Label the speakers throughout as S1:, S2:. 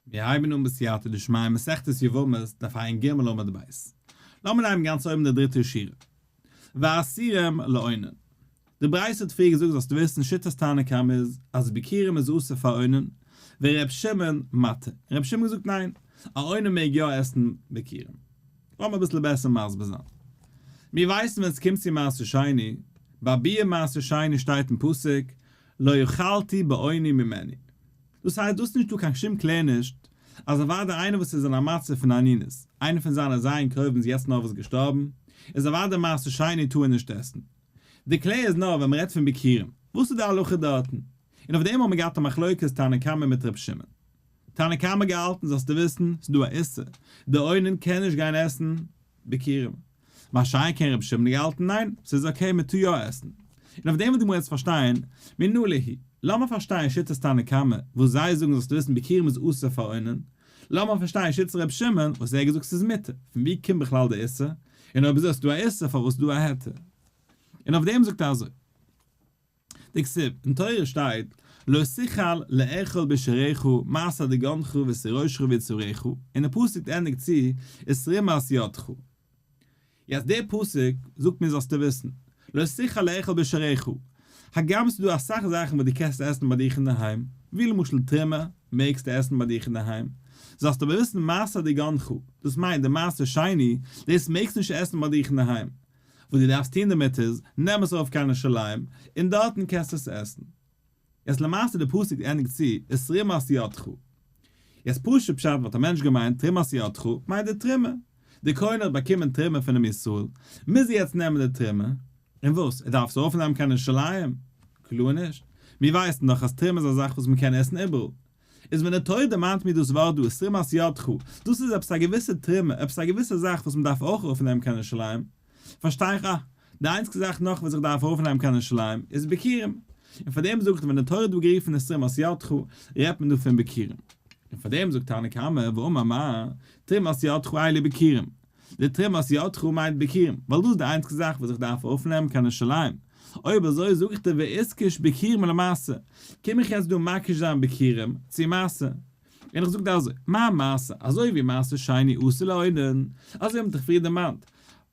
S1: מיר הייבן אן בסייעתא דשמיא מסכת יבמות דף ע"ג עמוד ב'. לאמיר נעמען גאנץ אויבן די דריטע שורה. ואסורים לאונן. די ברייתא האט פריער געזאגט זאלסטו וויסן שיטת תנא קמא איז אז ביכורים איז אסור פאר אונן, ור' שמעון מתיר. און ר' שמעון האט געזאגט ניין, א אונן מעג יא עסן ביכורים. לאמיר אביסל בעסער מסביר זיין. מיר ווייסן ווען ס'קומט צו מעשר שני, ביי ביעור מעשר שני שטייט אין פסוק לא אכלתי באוני ממנו. דאס הייסט דאס איז נישט דא קיין שום קלער נישט אז אוודאי איינער וואס איז אין א מצב פון אנינות, איינער פון זיינע ז' קרובים איז יעצט נארוואס געשטארבן, איז אוודאי מעשר שני טאר ער נישט עסן. די קלער איז נאר ווען מ'רעדט פון ביכורים, וואס איז די הלכה דארטן? און אויף דעם האבן מיר געהאט א מחלוקת תנא קמא מיט ר' שמעון. תנא קמא געהאלטן זאלסטו וויסן ס'איז דא א איסור, די אונן קען נישט גיין עסן ביכורים. מה שאין כן רבי שמעון האט געהאלטן ניין, ס'איז okay מען טאר יא עסן. און אויף דעם וועט די גמרא יעצט פארשטיין, מנא להו, לאמיר פארשטיין שיטת תנא קמא וואס זיי זאגן זאלסטו וויסן ביכורים איז אסור פאר אונן, לאמיר פארשטיין שיטת רבי שמעון וואס ער האט געזאגט ס'איז מותר, פון ווי קומט בכלל די איסור, און אויב אזוי איז דא א איסור פארוואס איז דא א היתר? און אויף דעם זאגט ער אזוי. דכתיב, אין תורה שטייט, לא תוכל לאכול בשעריך מעשר דגנך ותירושך ויצהרך, און דער פסוק ענדיגט צו, ותרומת ידך. יעצט דער פסוק זאגט מיר זאלסטו וויסן, לא תוכל לאכול בשעריך, הגם ס'איז דא אסאך זאכן וואס דו קענסט עסן ביי דיך אינדערהיים, ווי למשל תרומה מעגסטו עסן ביי דיך אינדערהיים, זאלסטו אבער וויסן מעשר דגנך, דאס מיינט די מעשר שני, דאס מעגסטו נישט עסן ביי דיך אינדערהיים, וואס דו דארפסט טון דערמיט איז, נעם עס ארויף קיין ירושלים, און דארטן קענסטו עס עסן. יעצט למעשה די פסוק ענדיגט צו, ותרומת ידך. יעצט פשוט פשט וואלט א מענטש געמיינט תרומת ידך מיינט די תרומה. די כהן האט באקומען תרומה פונעם ישראל, מוז ער יעצט נעמען די תרומה, און וואס, ער דארף עס ארויפנעמען קיין ירושלים? קלאר נישט. מיר ווייסן דאך אז תרומה איז א זאך וואס מען קען עסן איבעראל. איז ווען די תורה דערמאנט מיר דאס ווארט דא ותרומת ידך, דאס איז עפעס א געוויסע תרומה, עפעס א געוויסע זאך וואס מען דארף אויך ארויפנעמען קיין ירושלים, פארשטיי איך אה, די איינציגסטע זאך נאך וואס איך דארף ארויפנעמען קיין ירושלים איז ביכורים, און פאר דעם זאגט ווען די תורה האט דא גערופן ותרומת ידך, רעדט מען דא פון ביכורים. און פאר דעם זאגט תנא קמא ואמר מר, תרומת ידך אלו ביכורים, די תרומת ידך מיינט ביכורים, ווייל דאס איז די איינציגסטע זאך וואס איך דארף ארויפנעמען קיין ירושלים, אויב אזוי זאג איך דיר ואיתקש ביכורים למעשר, קום איך יעצט דא מקיש זיין ביכורים צו מעשר, און איך זאג דיר אזוי, מה מעשר, אזוי ווי מעשר שני אסור לאונן, אזוי האט מען דאך פריער דערמאנט,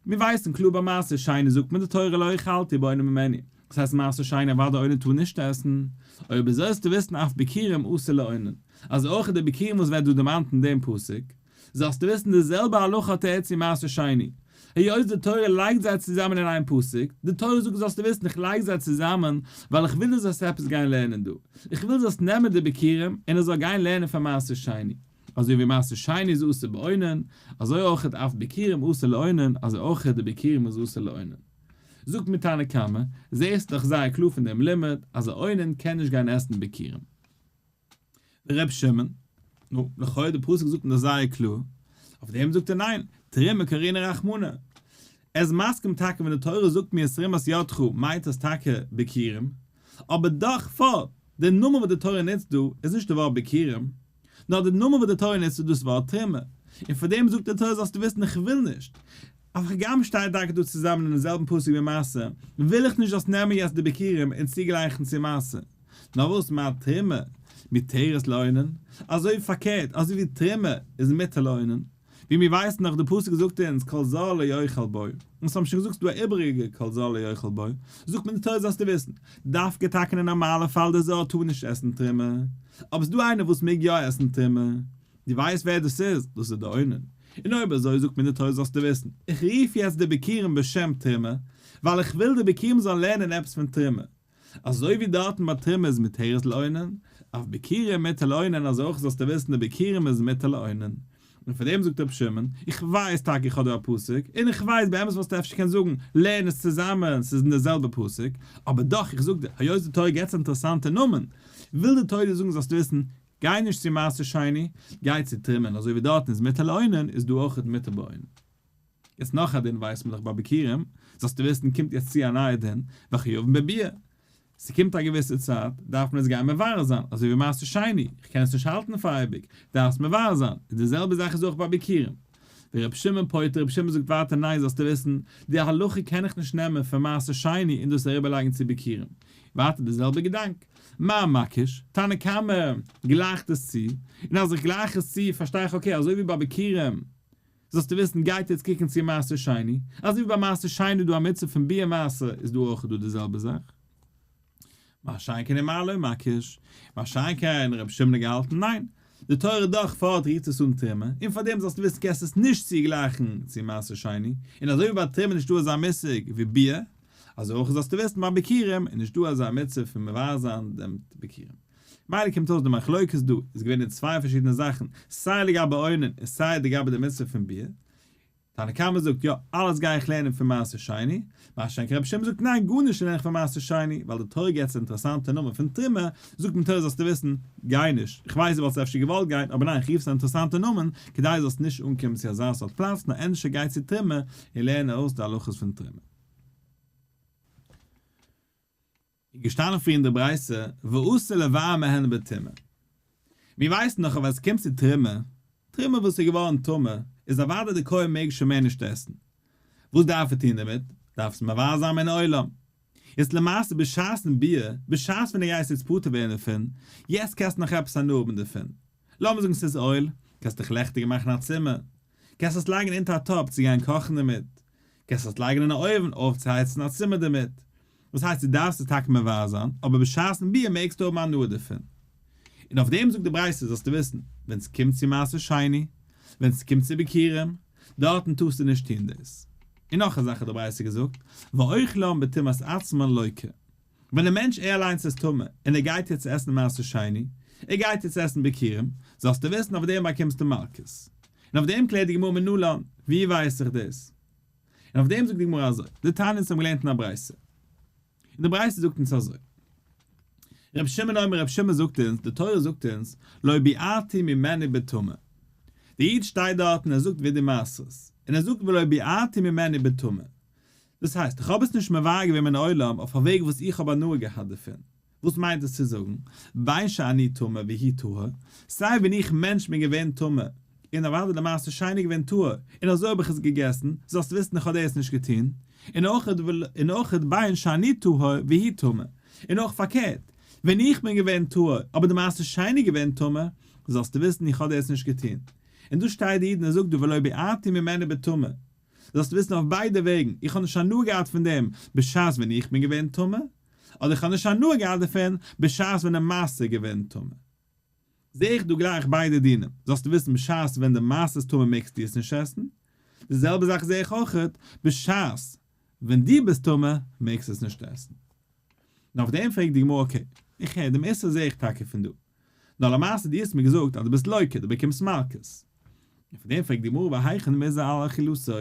S1: מיר ווייסן קלאר ביי מעשר שני זאגט מען די תורה לא אכלתי באוני ממנו, דאס הייסט מעשר שני אוודאי אונן טאר נישט עסן, אויב אזוי זאלסטו וויסן אף ביכורים אסור לאונן, אז אויך די ביכורים וואס ווערט דא דערמאנט אין דעם פסוק, זאלסטו וויסן די זעלבע הלכה האט ער צו מעשר שני, היות די תורה לייגט זיי צוזאמען אין איין פסוק, די תורה זאגט זאלסטו וויסן איך לייג זיי צוזאמען ווייל איך וויל דו זאלסט עפעס גיין לערנען דא, איך וויל זאלסט נעמען די ביכורים און ער זאל גיין לערנען פון מעשר שני, אזוי ווי מעשר שני איז אסור באונן, אזוי אויך אף ביכורים אסור לאונן, אזוי אויך די ביכורים איז אסור לאונן. זאגט מיר תנא קמא, זעסט דאך זייער קלאר פון דעם לימוד אז א אונן קען נישט גיין עסן ביכורים. ר' שמעון, נו, לכאו' די פסוק זאגט מיר דאס זייער קלאר, אויף דעם זאגט ער ניין, תרומה קרינא רחמנא. ער איז מסכים טאקע ווען די תורה זאגט מיר ותרומת ידך מיינט עס טאקע ביכורים, אבער דאך פארט, די נאמען וואס די תורה נוצט דא איז נישט די ווארט ביכורים, נאר די נאמען וואס די תורה נוצט איז דאס ווארט תרומה, און פאר דעם זאגט די תורה זאלסטו וויסן איך וויל נישט, הגם שטייט טאקע דא צוזאמען אינעם זעלבן פסוק ווי מעשר, וויל איך נישט זאלסט נעמען יעצט די ביכורים און צוגלייכן צו מעשר. נאר וואס מה תרומה מותרת לאונן, אזוי ווי פארקערט, אזוי ווי תרומה איז מותר לאונן, ווי מיר ווייסן דאך די פסוק זאגט אונז כל זר לא יאכל בו, אונז האבן שוין געזאגט ס'דא א איבעריגע כל זר לא יאכל בו, זאגט מען די תורה זאלסטו וויסן, דווקא טאקע אין א נארמאלע פאל די זר טאר נישט עסן תרומה, אבער ס'דא איינער וואס מעג יא עסן תרומה, דו ווייסט ווער דאס איז? דאס איז די אונן. און אויב אזוי זאגט מיר די תורה זאלסטו וויסן, איך רוף יעצט די ביכורים בשם תרומה, ווייל איך וויל די ביכורים זאלן לערנען עפעס פון תרומה. אזוי ווי דארטן ביי תרומה איז מותרת לאונן, אף ביכורים מותר לאונן אזוי אויך זאלסטו וויסן די ביכורים איז מותר לאונן. און פאר דעם זאגט רבי שמעון, איך ווייס טאקע איך האב דא א פסוק, און איך ווייס באמת וואלסטו אפשר קענט זאגן, לערן עס צוזאמען, ס'איז אין די זעלבע פסוק, אבער דאך איך זאג דיר, היות די תורה געבט א אינטערעסאנטע נאמען, וויל די תורה דיר זאגן זאלסטו וויסן, גיי נישט צו מעשר שני, גיי צו תרומה, און אזוי ווי דארטן איז מותר לאונן, איז דא אויך מותר באונן. יעצט נאך א דין ווייסט מען דאך ביי ביכורים, זאלסטו וויסן קומט יעצט צו א נייע דין, וחייבין בביעור. ס'קומט א געוויסע צייט, דארף מען עס גיין מברר זיין, אזוי ווי מעשר שני, איך קען עס נישט האלטן פאר אייביג, דארפסט מברר זיין, און די זעלבע זאך איז אויך ביי ביכורים. ור' שמעון פוטר, ר' שמעון זאגט ווייטער ניין זאלסטו וויסן, די הלכה קען איך נישט נעמען פון מעשר שני און דאס אריבערלייגן צו ביכורים. ווייטער די זעלבע געדאנק. מה מקיש? תנא קמא גלייכט עס צו, און אז איך גלייך עס צו פארשטיי איך okay אזוי ווי ביי ביכורים זאלסטו וויסן גייט יעצט קוקן צו מעשר שני, אזוי ווי ביי מעשר שני איז דא א מצוה פון ביעור מעשר איז דא אויך דא די זעלבע זאך. מה שאין כן ומה לא מקיש, מה שאין כן רבי שמעון האט געהאלטן ניין, די תורה דאך פארט רופט עס אן תרומה, און פאר דעם זאלסטו וויסן קענסטו עס נישט צוגלייכן צו מעשר שני, און אזוי ווי ביי תרומה איז נישטא אזא מושג ווי ביעור, אזוי אויך זאלסטו וויסן ביי ביכורים איז נישטא אזא מצוה פון מבער זיין דעם ביכורים. מילא קומט אויס די מחלוקת דא איז געווען אין צוויי פארשידענע זאכן, סיי לגבי אונן און סיי לגבי די מצוה פון ביעור. תנא קמא זאגט יא, אלעס גיי איך לערנען פון מעשר שני, מה שאין כן רבי שמעון זאגט ניין גארנישט לערן איך פון מעשר שני, ווייל די תורה געבט אן אינטערעסאנטע נאמען פון תרומה, זאגט מיר תורה זאלסטו וויסן, גיי נישט, איך ווייס דו וואלסט אפשר געוואלט גיין, אבער ניין איך רוף עס א אינטערעסאנטע נאמען, כדי זאלסט נישט אנקומען צו אזא סארט פלאץ, נאר ענדערשער גיי צו תרומה און לערן אויס די הלכות פון תרומה. איז געשטאנען פריער אין די ברייתא ואסור לבער מהן בטומאה. מיר ווייסן דאך אז ווען עס קומט צו תרומה, תרומה וואס איז געווארן טמא, איז אוודאי די כהן מעג שוין מער נישט עסן. וואס דארף ער טון דערמיט? דארף עס מבער זיין מן העולם. יעצט למעשה בשעת'ן ביעור, בשעת ווען דו גייסט יעצט פטור ווערן דערפון, יעצט קענסטו נאך עפעס הנאה האבן דערפון. לאמיר זאגן ס'איז אויל, קענסט דיך לעכטיג מאכן א צימער. קענסט עס לייגן אונטער א טאפ צו גיין קאכן דערמיט. קענסט עס לייגן אין א אויוון אויפצוהייצן א צימער דערמיט. דאס הייסט דו דארפסט עס טאקע מבער זיין, אבער בשעת'ן ביעור מעגסטו האבן הנאה דערפון. און אויף דעם זאגט די ברייתא זאלסטו וויסן, ווען ס'קומט צו מעשר שני, ווען ס'קומט צו ביכורים, דארטן טארסטו נישט טון דאס. און נאך א זאך האט די ברייתא געזאגט, ואוכלן בטומאת עצמן לוקה. ווען דער מענטש ער אליינס איז טמא, און ער גייט יעצט עסן מעשר שני, ער גייט יעצט עסן ביכורים, זאלסטו וויסן אויף דעם באקומסטו מלקות. און אויף דעם קלערט די גמרא מנלן, ווי ווייס איך דאס? און אויף דעם זאגט די גמרא אזוי, דתניא אונז האבן געלערנט אין א ברייתא, און די ברייתא זאגט אונז אזוי, רבי שמעון אומר רבי שמעון זאגט אונז, די תורה זאגט אונז, לא ביערתי ממנו בטמא. דער איד שטייט דארט און ער זאגט וידוי מעשרות, און ער זאגט ולא ביערתי ממנו בטמא. דאס הייסט, איך האב עס נישט מבער געווען מן העולם אויף א וועג וואס איך האב הנאה געהאט דערפון. וואס מיינט עס צו זאגן, בין שאני טמא והוא טהור, סיי ווען איך מענטש בין געווען טמא, און אוודאי די מעשר שני געווען טהור, און אזוי האב איך עס געגעסן, זאלסט וויסן איך האב דאס נישט געטון, און אויך און אויך בין שאני טהור והוא טמא, און אויך פארקערט, ווען איך בין געווען טהור, אבער די מעשר שני געווען טמא, זאלסטו וויסן איך האב דאס נישט געטון. און דא שטייט די איד און ער זאגט דא ולא ביערתי ממנו בטמא. זאלסט וויסן אויף ביידע וועגן, איך האב נישט הנאה געהאט פון דעם בשעת ווען איך בין געווען טמא, אדער איך האב נישט הנאה געהאט דערפון בשעת ווען די מעשר איז געווען טמא. זע איך דא גלייך ביידע דינים, זאלסטו וויסן בשעת ווען די מעשר איז טמא מעגסטו עס נישט עסן, די זעלבע זאך זע איך אויכעט בשעת ווען דו ביסט טמא מעגסטו עס נישט עסן. און אויף דעם פרעגט די גמרא okay, איך הער, דעם איסור זע איך טאקע פון דא, נאר למעשה דו האסט מיר געזאגט אז דו ביסט לוקה, דו באקומסט מלקות. און פון דעם פרעגט די גמרא והיכן מיזהר על אכילתו,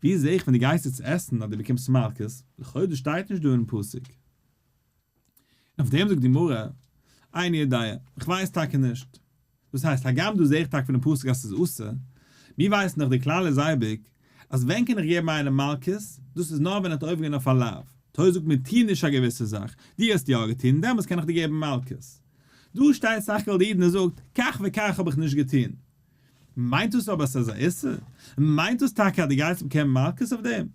S1: ווי זע איך ווען דו גייסט יעצט עסן אז דו באקומסט מלקות, לכאו' דאס שטייט נישט דא אין פסוק. און אויף דעם זאגט די גמרא, איני יודע, איך ווייס טאקע נישט. דאס הייסט, הגם דא זע איך טאקע פונעם פסוק אז ס'איז אסור, מיר ווייסן דאך די כלל איז אייביג, אז ווען קען איך געבן איינעם מלקות, דאס איז נאר ווען ער האט עובר געווען אויף א לאו. תורה זאגט מיר טו נישט א געוויסע זאך, דו האסט יא געטון, דעמאלטס קען איך דיר געבן מלקות. דא שטייט סך הכל די איד און ער זאגט, כך וכך האב איך נישט געטון. מיינט דאס אבער אז ס'איז א איסור? מיינט דאס טאקע אז דו גייסט באקומען מלקות אויף דעם?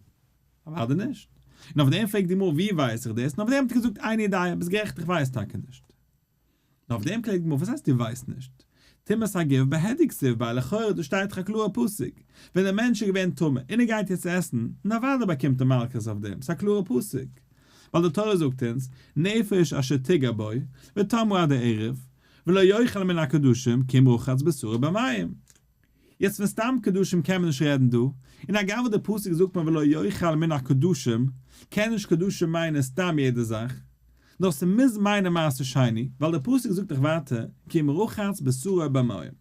S1: אוודאי נישט. און אויף דעם פרעגט די גמרא ווי ווייס איך דאס? און אויף דעם האט ער געזאגט איני יודע, ביסט גערעכט איך ווייס טאקע נישט. און אויף דעם פרעגט די גמרא וואס הייסט דו ווייסט נישט? טומאת הגוף בהדיא כתיב ביה לכאורה דא שטייט דאך א קלארע פסוק ווען דער מענטש איז געווען טמא און ער גייט יעצט עסן, און אוודאי באקומט ער מלקות אויף דעם, ס'איז א קלארע פסוק ווייל די תורה זאגט אונז נפש אשר תגע בו וטמאה עד הערב ולא יאכל מן הקדשים כי אם רחץ בשרו במים. יעצט פון סתם קדשים קען מען נישט רעדן דא, און הגם וואס די פסוק זאגט מען ולא יאכל מן הקדשים, קען נישט קדשים מיינען סתם יעדע זאך, נאר ס'מוז מיינען מעשר שני, ווייל די פסוק זאגט דאך ווייטער כי אם רחץ בשרו במים.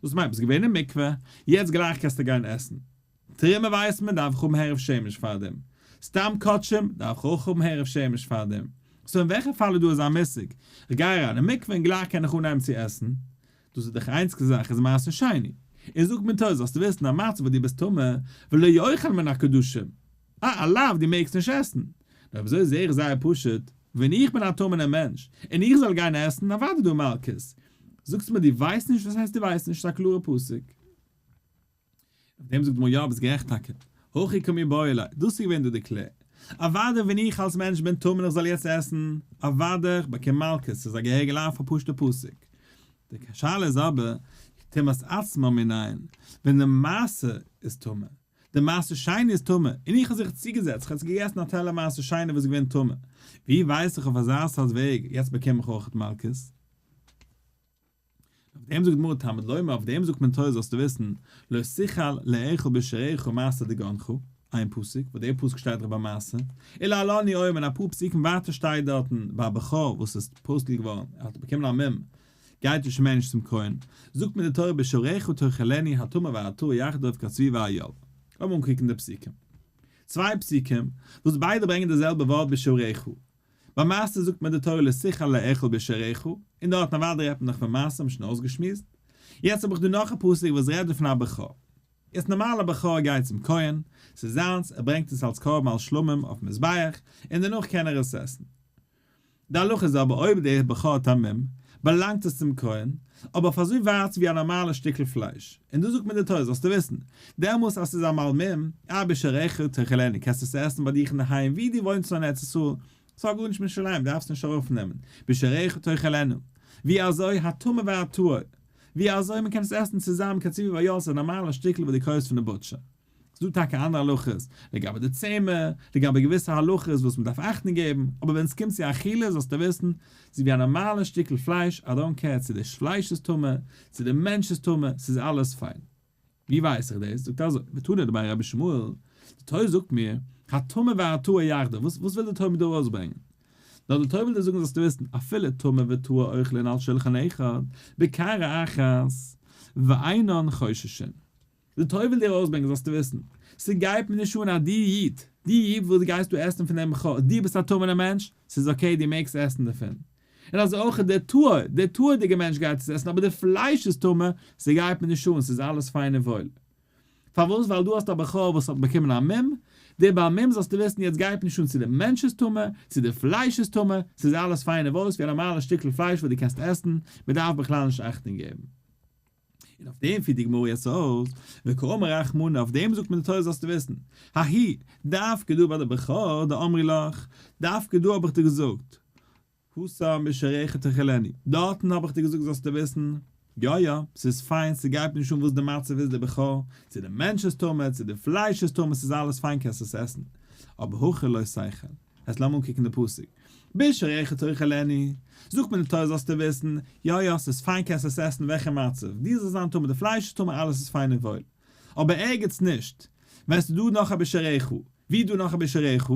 S1: דאס מיינט ביסט געווען אין מקווה, יעצט גלייך קענסטו גיין עסן. תרומה ווייסט מען דארף איך האבן הערב שמש פארדעם. סתם קדשים דארף איך אויך האבן הערב שמש פארדעם. so אין וועלכע פאל איז דא אזא מושג? איך גיי אריין אין מקווה און גלייך קען איך אנהייבן צו עסן? דאס איז דאך איינציגסטע זאך איז מעשר שני. און זאגט מיר תוס' זאלסטו וויסן א מצב וואס דו ביסט טמא ולא יאכל מן הקדשים. אה א לאו דו מעגסט נישט עסן. נאר אויב אזוי זעה איך זייער פשוט, ווען איך בין א טמא'נער מענטש און איך זאל גיין עסן אוודאי דא מלקות. זאגסט מיר דו ווייסט נישט וואס הייסט דו ווייסט נישט ס'איז א קלארע פסוק. אויף דעם זאגט די גמרא יא ביסט גערעכט טאקע, הכי קמיבעיא ליה, דאס איז געווען דא די קלער, אוודאי ווען איך אלס מענטש בין טמא און איך זאל יעצט עסן, אוודאי איך באקום מלקות, ס'איז א געהעריגע לאו א פשוט'ע פסוק. די שאלה איז אבער, טומאת עצמה מנין, ווען די מעשר איז טמא, די מעשר שני איז טמא, און איך האב זיך צוגעזעצט, איך האב יעצט געגעסן א טעלער מעשר שני וואס איז געווען טמא, ווי ווייס איך אויף אזא סארט וועג, יעצט באקום איך אויכעט מלקות? אויף דעם זאגט די גמרא תלמוד לומר, אויף דעם זאגט מען תורה זאלסטו וויסן, לא תוכל לאכול בשעריך מעשר דגנך, איין פסוק, וואס דער פסוק שטייט דאך ביי מעשר, ולהלן הוא אומר, אפאר פסוקים ווייטער שטייט דארטן ביי א בכור וואס איז פסול געווארן, ער האט באקומען א מום, גייט נישט מער נישט צום כהן, זאגט מיר די תורה בשעריך תאכלנו הטמא והטהור יחדיו כצבי והאיל. לאמיר אנקוקן די פסוקים. צוויי פסוקים, וואס ביידע ברענגען די זעלבע ווארט בשעריך. ביי מעשר זאגט מיר די תורה לא תוכל לאכול בשעריך, און דארטן אוודאי רעדט מען דאך פון מעשר, האבן שוין אויסגעשמועסט. יעצט האב איך דא נאך א פסוק וואס רעדט דא פון א בכור. יעצט נארמאל א בכור גייט צום כהן, ס'איז זיינס, ער ברענגט עס אלס קרבן אלס שלמים אויפן מזבח, און דערנאך קען ער עס עסן. די הלכה איז אבער אויב דער בכור האט א מום, באלאנגט עס צום כהן, אבער אויף אזוי ווייט ווי א נארמאלע שטיקל פלייש. און דא זאגט מיר די תורה זאלסטו וויסן, דעמאלס אז ס'איז א בעל מום, אה בשעריך תאכלנו, קענסט עס עסן ביי דיך אינדערהיים ווי דו וואוינסט נאר אין ארץ ישראל, ס'האט גארנישט מיט ירושלים, דארפסט נישט ארויפנעמען, בשעריך תאכלנו. ווי אזוי הטמא והטהור, ווי אזוי מ'קען עס עסן צוזאמען כצבי והאיל, ס'איז א נארמאלע שטיקל וואס דו קויפסט פון די butcher. ס'דא טאקע אנדערע הלכות לגבי די צמר, לגבי געוויסע הלכות וואס מ'דארף אכטונג געבן, אבער ווען ס'קומט צו אכילה זאלסטו וויסן, ס'איז ווי א נארמאלע שטיקל פלייש, I don't care צו די פלייש איז טמא, צו די מענטש איז טמא, ס'איז אלעס פיין. ווי ווייס איך דאס? זאגט ער אזוי, ותנא דבי רבי ישמעאל, די תורה זאגט מיר, הטמא והטהור יחדיו, וואס וויל די תורה מיר דא ארויסברענגען? נאר די תורה וויל דיר זאגן זאלסטו וויסן, אפילו טמא וטהור אוכלין על שלחן אחד, בקערה אחת, ואינן חוששין. די תורה וויל דיר ארויסברענגען זאלסטו וויסן, ס'גייט מיר נישט אן אז דו איד, דו איד וואס דו גייסט דא עסן פון דעם בכור, דו ביסט א טמא'נער מענטש, ס'איז okay דו מעגסט עסן דערפון. און אזוי אויך דער טהור, דער טהור'דיגער מענטש גייט עס עסן אבער די פלייש איז טמא, ס'גייט מיר נישט אן, ס'איז אלעס פיין און וואויל. פארוואס? ווייל דו האסט א בכור וואס האט באקומען א מום, דער בעל מום זאלסטו וויסן יעצט גייט נישט אן צו די מענטש איז טמא, צו די פלייש איז טמא, ס'איז אלעס פיין און וואויל, ס'איז ווי א נארמאלע שטיקל פלייש וואס דו קענסט עסן, מ'דארף בכלל נישט אכטונג געבן. און אויף דעם פירט די גמרא יעצט אויס, וקאמר רחמנא, אויף דעם זאגט מען די תורה זאלסטו וויסן, ההיא, דווקא דא ביי די בכור דאמרי לך, דווקא דא האב איך דיר געזאגט, התם בשעריך תאכלנו, דארטן האב איך דיר געזאגט זאלסטו וויסן, יא יא, ס'איז פיין, ס'גייט מיר נישט אן וואס די מצב איז די בכור, צו די מענטש איז טמא, צו די פלייש איז טמא, ס'איז אלעס פיין קענסט עס עסן, אבער הכא לא תאכל. יעצט לאמיר אנקוקן די פסוק. בשעריך תאכלנו, זאגט מיר די תורה זאלסטו וויסן, יא יא ס'איז פיין קענסט עס עסן וועלכע מצב, דו זאלסט זיין טמא די פלייש איז טמא אלעס איז פיין און וואויל. אבער ערגעץ נישט. ווען ס'איז דא נאך א בשעריך, ווי איז דא נאך א בשעריך?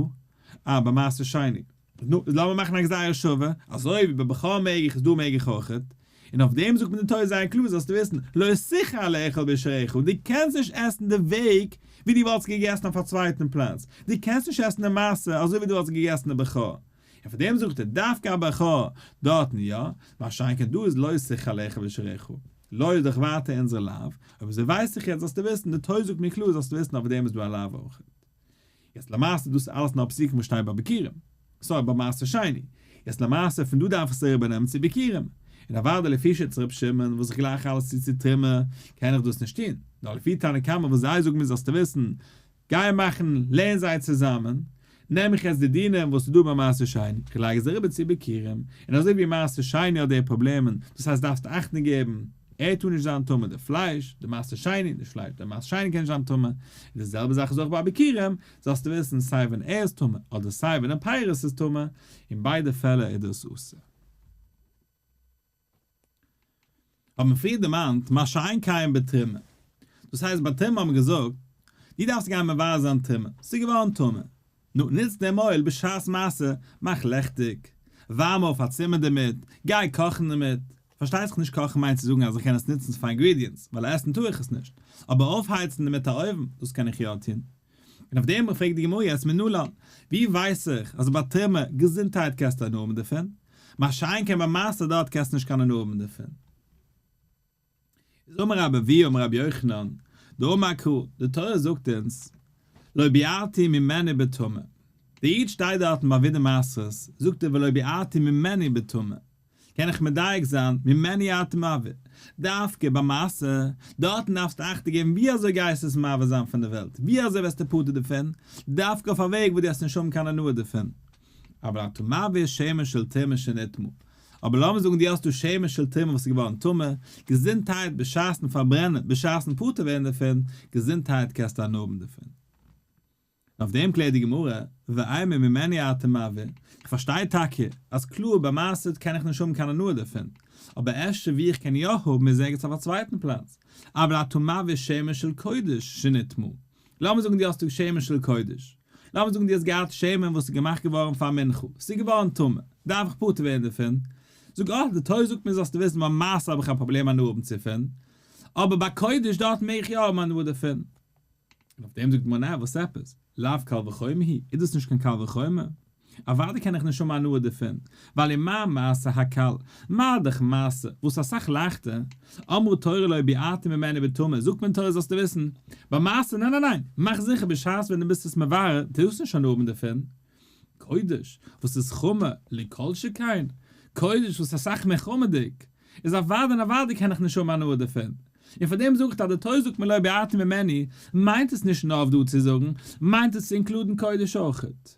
S1: אה ביי מעשר שני. נו, איז לאמיר מאכן א גזירה שווה, אזוי ווי ביי בכור מעג איך איז דא מעג איך אויכעט. און אויף דעם זאגט מיר די תורה זייער קלאר זאלסטו וויסן, לא תוכל לאכול בשעריך, דו קענסט נישט עסן די וועג ווי דו וואלטסט געגעסן אויף א צווייטן פלאץ, דו קענסט נישט עסן די מעשר אזוי ווי דו וואלטסט געגעסן די בכור. און פאר דעם זאגט ער דווקא א בכור דארטן יא, מה שאין כן דא איז לא תוכל לאכול בשעריך. לא איז דאך ווייטער אונזער לאו, אויב אזוי ווייס איך יעצט זאלסטו וויסן, די תורה זאגט מיר קלאר זאלסטו וויסן אויף דעם איז דא א לאו אויכעט. יעצט למעשה דאס איז אלעס נאר פסוקים וואס שטייט ביי ביכורים, sorry ביי מעשר שני, יעצט למעשה פון דא דארף איך עס אריבער נעמען צו ביכורים, און אוודאי לפי שיטת ר' שמעון וואס איך גלייך אלעס צו צו תרומה קען איך דאס נישט טון, נאר לפי תנא קמא וואס זיי זאגן מיר זאלסטו וויסן, גיי מאכן לערן זיי צוזאמען, נעם איך יעצט די דינים וואס איז דא ביי מעשר שני, איך לייג עס אריבער צו ביכורים, און אזוי ווי מעשר שני האט די פראבלעמען, דאס הייסט דארפסט אכטונג געבן, ער טאר נישט זיין טמא די פלייש, די מעשר שני, די פלייש, די מעשר שני קען נישט זיין טמא, און די זעלבע זאך איז אויך ביי ביכורים, זאלסטו וויסן סיי ווען ער איז טמא אדער סיי ווען די פירות איז טמא, אין ביידע פעלער איז דאס אסור. האט מען פריער דערמאנט מה שאין כן בתרומה, דאס הייסט ביי תרומה האט מען געזאגט, דו דארפסט גיין מבער זיין תרומה, ס'איז געווארן טמא, נו, נוץ דעם אויל בשעת מעשה, מאך לעכטיג, ווארם אויף א צימער דערמיט, גיי קאכן דערמיט, פארשטייט זיך נישט קאכן מיינט צו זאגן אז איך קען עס נוצן פאר ingredients, ווייל עסן טאר איך עס נישט, אבער אויפהייצן דערמיט א אויוון, דאס קען איך יא טון. און אויף דעם פרעגט די גמרא יעצט מנלן, ווי ווייס איך אז ביי תרומה געזונטהייט קענסטו הנאה האבן דערפון, מה שאין כן ביי מעשר דארט קענסטו נישט קיין הנאה האבן דערפון. איז אמר רבי אבהו אמר רבי יוחנן, דאמר קרא, די תורה זאגט אונז, לא ביערתי ממנו בטמא. דער איד שטייט דארטן ביי וידוי מעשרות, זאגט ער ולא ביערתי ממנו בטמא. קען איך מדייק זיין ממנו אתה מעביר, דווקא ביי מעשר, דארטן דארפסטו אכטונג געבן ווי אזוי גייסטו עס מעביר זיין פון די וועלט, ווי אזוי ווערסטו פטור דערפון, דווקא אויף א וועג וואס דו האסט נישט האבן קיין הנאה דערפון. אבל אתה מעביר שמן של תרומה שנטמא, אבער לאמיר זאגן דו האסט דא שמן של תרומה וואס איז געווארן טמא, געזונטהייט בשעת'ן פארברענען, בשעת'ן פטור ווערן דערפון, געזונטהייט קענסטו הנאה האבן דערפון. און אויף דעם קלערט די גמרא, ואימא ממנו אתה מעביר, איך פארשטיי טאקע אז קלאר ביי מעשר קען איך נישט האבן קיין הנאה דערפון, אבער אפשר ווי איך קען יא האבן איז ערגעץ אויף א צווייטן פלאץ, אבל אתה מעביר שמן של קודש שנטמא, לאמיר זאגן דו האסט דא שמן של קודש, לאמיר זאגן דו האסט געהאט שמן וואס איז געמאכט געווארן פאר מנחה, ס'איז געווארן טמא, דארף איך פטור ווערן דערפון? זאג, אה, די תורה זאגט מיר זאלסטו וויסן ביי מעשר האב איך א פראבלעם הנאה האבן צו פון, אבער ביי קודש דארט מעג איך יא האבן הנאה דערפון. און אויף דעם זאגט די גמרא ניין וואס עפעס? לאו קל וחומר הוא, איז דאס נישט קיין קל וחומר? אוודאי קען איך נישט האבן הנאה דערפון, ווייל ומה מעשר הקל, מה דאך מעשר, וואס איז אסאך לייכטער, אמרה תורה לא ביערתי ממנו בטמא, זאגט מען תורה זאלסטו וויסן, ביי מעשר ניין ניין ניין, מאך זיכער בשעת ווען דו ביסט עס מברר, טארסט נישט הנאה האבן דערפון. קודש, וואס איז חמור, לא כל שכן, קודש וואס איז אסאך מער חמור'דיג, איז אוודאי און אוודאי קען איך נישט האבן הנאה דערפון. און פאר דעם זאג איך אז די תורה זאגט מיר לא ביערתי ממנו, מיינט עס נישט נאר אויף דא צו זאגן, מיינט עס צו include ן קודש אויכעט.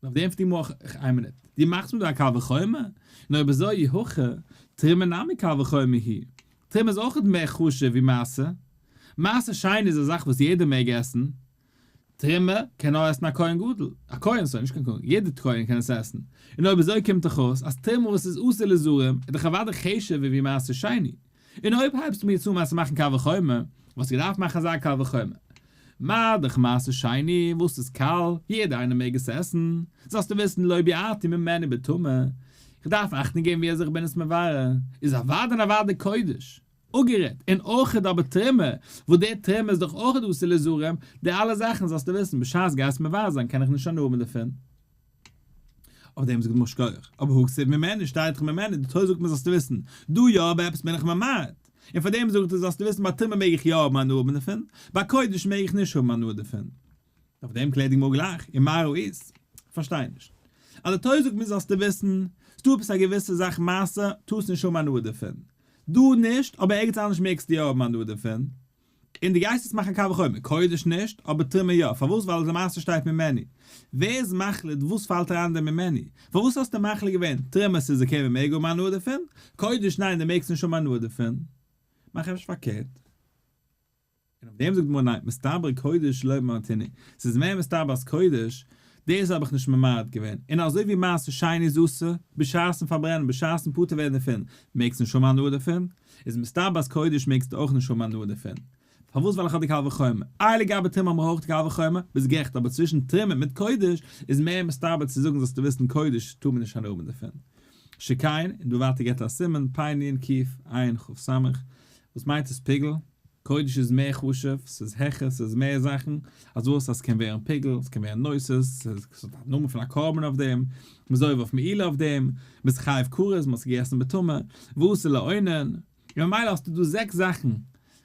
S1: און אויף דעם פרעגט די גמרא איין מינוט, דו מאכסט מיר דא א קל וחומר? און אויב אזוי אי הכי, תרומה נמי קל וחומר היא, תרומה איז אויכעט מער חשוב ווי מעשר, מעשר שני איז א זאך וואס יעדער מעג עסן, תרומה קען נאר עסן א כהן גדול, א כהן sorry נישט קיין כהן, יעדער כהן קען עס עסן, און אויב אזוי קומט דאך אויס אז תרומה וואס איז אסור לזרים איז דאך אוודאי חשוב'ער ווי מעשר שני, און אויב הייבסטו מיר יעצט אן צו מאכן קל וחומר, וואלסטו געדארפט מאכן אזא קל וחומר. מה דאך מעשר שני, וואס איז קל, יעדער איינער מעג עס עסן, זאלסטו וויסן לא ביערתי ממנו בטמא, איך דארף אכטונג געבן ווי אזוי איך בין עס מברר, איז אוודאי און אוודאי קודש, אפגערעדט, און אויכעט אבער תרומה, וואס די תרומה איז דאך אויכעט אסור לזרים, די אלע זאכן זאלסטו וויסן בשעת גייסט מברר זיין קען איך נישט הנאה האבן דערפון. אויף דעם זאגט די גמרא שכוח, אבער הא כתיב ממנו שטייט דאך ממנו, די תורה זאגט מיר זאלסטו וויסן, דא יא אבער עפעס בין איך ממעט, און פאר דעם זאגט ער זאלסטו וויסן ביי תרומה מעג איך יא האבן הנאה האבן דערפון, ביי קודש מעג איך נישט האבן הנאה דערפון. אויף דעם קלערט די גמרא גלייך, ומה ראית? כ'פארשטיי נישט. אז די תורה זאגט מיר זאלסטו וויסן, ס'דא עפעס א געוויסע זאך מעשר, טארסט נישט האבן הנאה דערפון. דא נישט, אבער ערגעץ אנדערש מעגסטו יא האבן הנאה דערפון. און דו גייסט יעצט מאכן קל וחומר, קודש נישט, אבער תרומה יא, פארוואס? ווייל למעשה שטייט ממנו. ווער איז מחליט וואס פאלט אריין אין די ממנו? פארוואס האסטו מחליט געווען, תרומה ס'איז okay מ'מעג האבן הנאה דערפון, קודש ניין דו מעגסט נישט האבן הנאה דערפון? מאך אפשר פארקערט. און אויף דעם זאגט די גמרא ניין, מסתברא קודש לא ממעטינן, ס'איז מער מסתבר אז קודש, דאס האב איך נישט ממעט געווען, און אזוי ווי מעשר שני איז אסור, בשעת'ן פארברענען, בשעת'ן פטור ווערן דערפון, מעגסטו נישט האבן הנאה דערפון, איז מסתבר אז קודש מעגסטו אויך נישט האבן הנאה דערפון. פארוואס ווייל איך האב די קל וחומר. איי לגבי תרומה האבן מיר אויך די קל וחומר, ביסט גערעכט אבער צווישן תרומה מיט קודש איז מער מסתבר צו זאגן זאלסטו וויסן קודש טאר מען נישט הנאה האבן דערפון. שכן, און דא ווייטער געבט ער א סימן, פ' נ' ק' ע' כ' ס', וואס מיינט עס פיגול? קודש איז מער חשוב, ס'איז העכער, ס'איז מער זאכן, אז וואס אז ס'קען ווערן פיגול, ס'קען ווערן נוסס, ס'האט א נאמען פון א קרבן אויף דעם, מ'איז עובר אויף מעילה אויף דעם, מ'איז חייב כרת, מ'האט עס געגעסן בטומאה, ואסור לאונן, און ממילא האסטו דא זעקס זאכן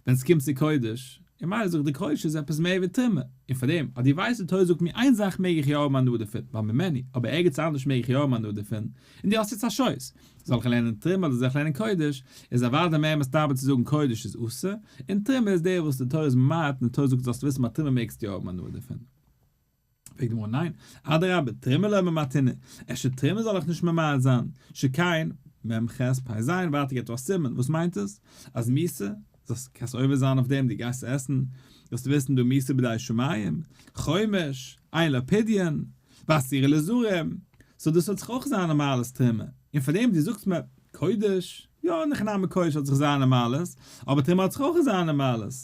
S1: ווען ס'קומט צו קודש, און ממילא זאג איך די קודש איז עפעס מער ווי תרומה, און פארדעם אז דו ווייסט די תורה זאגט מיר איין זאך מעג איך יא האבן הנאה דערפון, ווייל ממנו, אבער ערגעץ אנדערש מעג איך יא האבן הנאה דערפון, און דו האסט יעצט א choice, זאל איך לערנען תרומה אדער זאל איך לערנען קודש, איז אוודאי מער מסתבר צו זאגן קודש איז אסור, און תרומה איז דער וואס די תורה איז ממעט און די תורה זאגט זאלסט וויסן ביי תרומה מעגסטו יא האבן הנאה דערפון. פרעגט די גמרא ניין, אדרבה תרומה לא ממעטינן, אפשר תרומה זאל איך נישט ממעט זיין, שכן, מ ח פ ז, ווייטער געבט ער א סימן, וואס מיינט עס? אז מיתה, זאלסט קענסט עובר זיין אויף דעם, דו גייסט עסן, זאלסטו וויסן דא מיתה בידי שמים, חומש, אין לו פדיון, ואסורה לזרים, so דאס האט זיך אויך זיינע מעלות תרומה, און פאר דעם דו זאגסט מיר קודש, יא אין הכי נמי קודש האט זיך זיינע מעלות, אבער תרומה האט זיך אויך זיינע מעלות.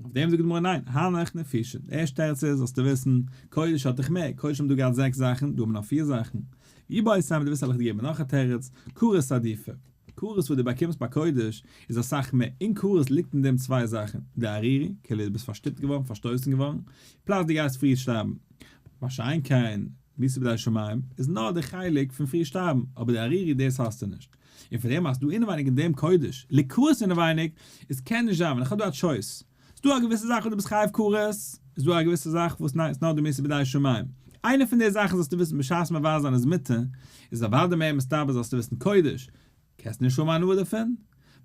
S1: אויף דעם זאגט די גמרא ניין, הנך נפישין, די ערשטע תירוץ איז זאלסטו וויסן, קודש האט דיך מער, קודש האבן דא געהאט זעקס זאכן, דא האבן נאר פיר זאכן. ואיבעית אימא דו ווילסט וועל איך דיר געבן נאך א תירוץ, כרת עדיפא. כרת וואס דו באקומסט ביי קודש איז אסאך מער, אין כרת ליגט אין דעם צוויי זאכן, די ערירי, כאילו דו ביסט פארשטופט געווארן, פארשטויסן געווארן, plus דו גייסט פרי שטארבן. מה שאין כן, מיתה בידי שמים, איז נאר די חלק פון פרי שטארבן, אבער די ערירי דאס האסטו נישט. און פון דעם אז דא אינעווייניג אין דעם קודש, לכרת אינעווייניג, איז קען נישט זיין, ווען איך האב דא א choice, ס'דא א געוויסע זאך וואס דו ביסט חייב כרת, איז דא א געוויסע זאך וואס ניין, ס'נאר דא מיתה בידי שמים. איינע פון די זאכן זאלסטו וויסן בשעת מבער זיין איז מותר, איז אוודאי מער מסתבר זאלסטו וויסן קודש, קענסט נישט האבן הנאה דערפון,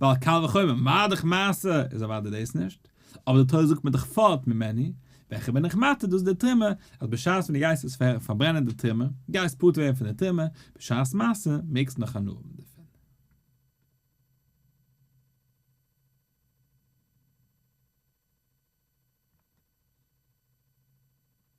S1: ווייל קל וחומר מה דאך מעשר איז אוודאי דאס נישט, אבער די תורה זאגט מיר דאך פארט ממני, וועלכע בין איך מתיר דאס די תרומה, אז בשעת ווען דו גייסט עס פארברענען די תרומה, גייסט פטור ווערן פון די תרומה, בשעת מעשה מעגסט נאך הנאה האבן דערפון.